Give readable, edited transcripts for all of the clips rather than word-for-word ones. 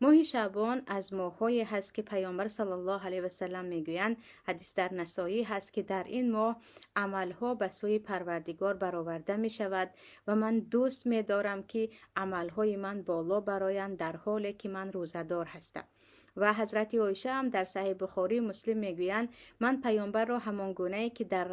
Моҳи Шаъбон аз моҳҳое ҳаст, ки Паёмбар саллаллоҳу алайҳи васаллам мегӯянд, ҳадис дар Насоӣ ҳаст, ки дар ин моҳ амалҳо ба сӯи Парвардигор бароварда мешавад ва ман дӯст медорам, ки амалҳои ман боло бароянд, дар ҳоле ки ман рӯзадор ҳастам. Ва ҳазрати Оиша ҳам дар Саҳеҳи Бухорӣ, Муслим мегӯянд: ман Паёмбарро ҳамон гунае, ки дар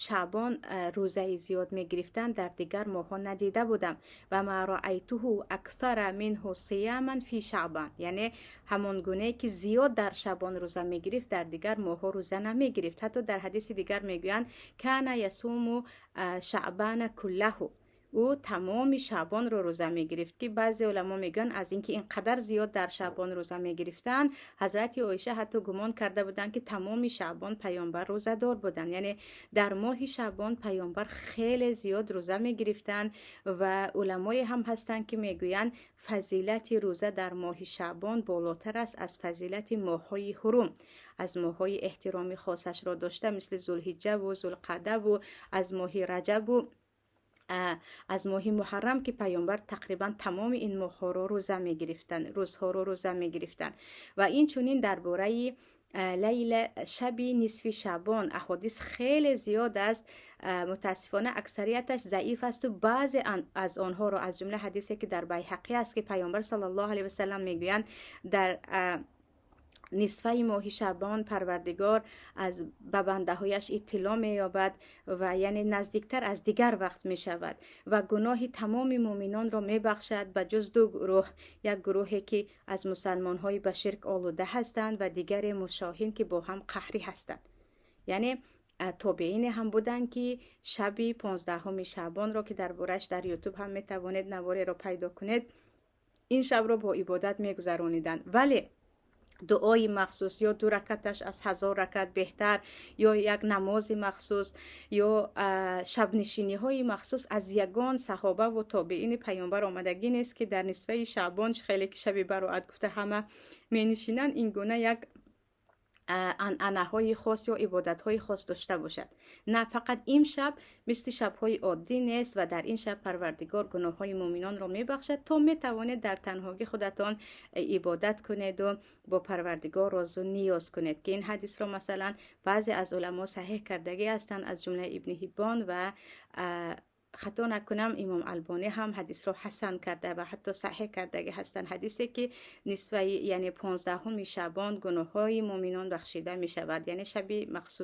Шаъбон рӯзаи зиёд мегирифтанд, дар дигар моҳҳо надида будам. Ва ма раайтуҳу аксара минҳу сияман фи Шаъбан, яъне ҳамон гунае, ки зиёд дар Шаъбон рӯза мегирифт, дар дигар моҳҳо рӯза намегирифт. Ҳатто дар ҳадиси дигар мегӯянд: кана ясуму шаъбана куллаҳу, ӯ тамоми Шаъбонро рӯза мегирифт, ки баъзе уламо мегӯянд, аз инки ин қадар зиёд дар Шаъбон рӯза мегирифтанд, ҳазрати Оиша ҳатто гумон карда буданд, ки тамоми Шаъбон Паёмбар рӯзадор буданд. Яъне дар моҳи Шаъбон Паёмбар хеле зиёд рӯза мегирифтанд ва уламое ҳам ҳастанд, ки мегӯянд, фазилати рӯза дар моҳи Шаъбон болотар аст аз фазилати моҳҳои ҳурум, аз моҳҳои эҳтироми хосашро дошта, мисли Зулҳиҷҷаву Зулқаъдаву аз моҳи Раҷабу аз моҳи Муҳаррам, ки Паёмбар тақрибан тамоми ин моҳҳоро рӯза мегирифтанд, рӯзҳоро рӯза мегирифтанд. Ва инчунин дар бораи лайла, шаби нисфи Шаъбон аҳодис хеле зиёд аст. Мутаассифона, аксарияташ заиф асту баъзе аз онҳоро, аз ҷумла ҳадисе, ки дар Байҳақӣ аст, ки Паёмбар саллаллоҳу алайҳи васаллам мегӯянд, дар нисфаи моҳи Шаъбон Парвардигор аз ба бандаҳояш иттилоъ меёбад ва яъне наздиктар аз дигар вақт мешавад ва гуноҳи тамоми муъминонро мебахшад, ба ҷуз ду гурӯҳ: як гурӯҳе, ки аз мусалмонҳои ба ширк олуда ҳастанд, ва дигаре мушоҳин, ки бо ҳам қаҳрӣ ҳастанд. Яъне тобеине ҳам буданд, ки шаби 15-уми Шаъбонро, ки дар борааш дар Ютуб ҳам метавонед навореро пайдо кунед, ин шабро бо ибодат мегузарониданд, вале дуои махсус ё ду ракаташ аз 1000 ракат беҳтар, ё як намози махсус, ё шабнишиниҳои махсус аз ягон саҳобаву тобеини Паёмбар омадагӣ нест, ки дар нисфаи Шаъбон, хеле ки шаби Бароат гуфта ҳама менишинанд, ин гуна як анъанаҳои хос ё ибодатҳои хос дошта бошад. На, фақат ин шаб мисли шабҳои оддӣ нест ва дар ин шаб Парвардигор гуноҳҳои муъминонро мебахшад, то метавонед дар танҳогӣ худатон ибодат кунеду бо Парвардигор розу ниёз кунед, ки ин ҳадисро, масалан, баъзе аз уламо саҳеҳ кардагӣ ҳастанд, аз ҷумла Ибни Ҳиббон ва, хато накунам, Имом Албонӣ ҳам ҳадисро ҳасан карда ва ҳатто саҳеҳ кардагӣ ҳастанд. Ҳадисе, ки нисфаи, яъне 15-уми Шаъбон гуноҳҳои муъминон бахшида мешавад, яъне шаби махсус.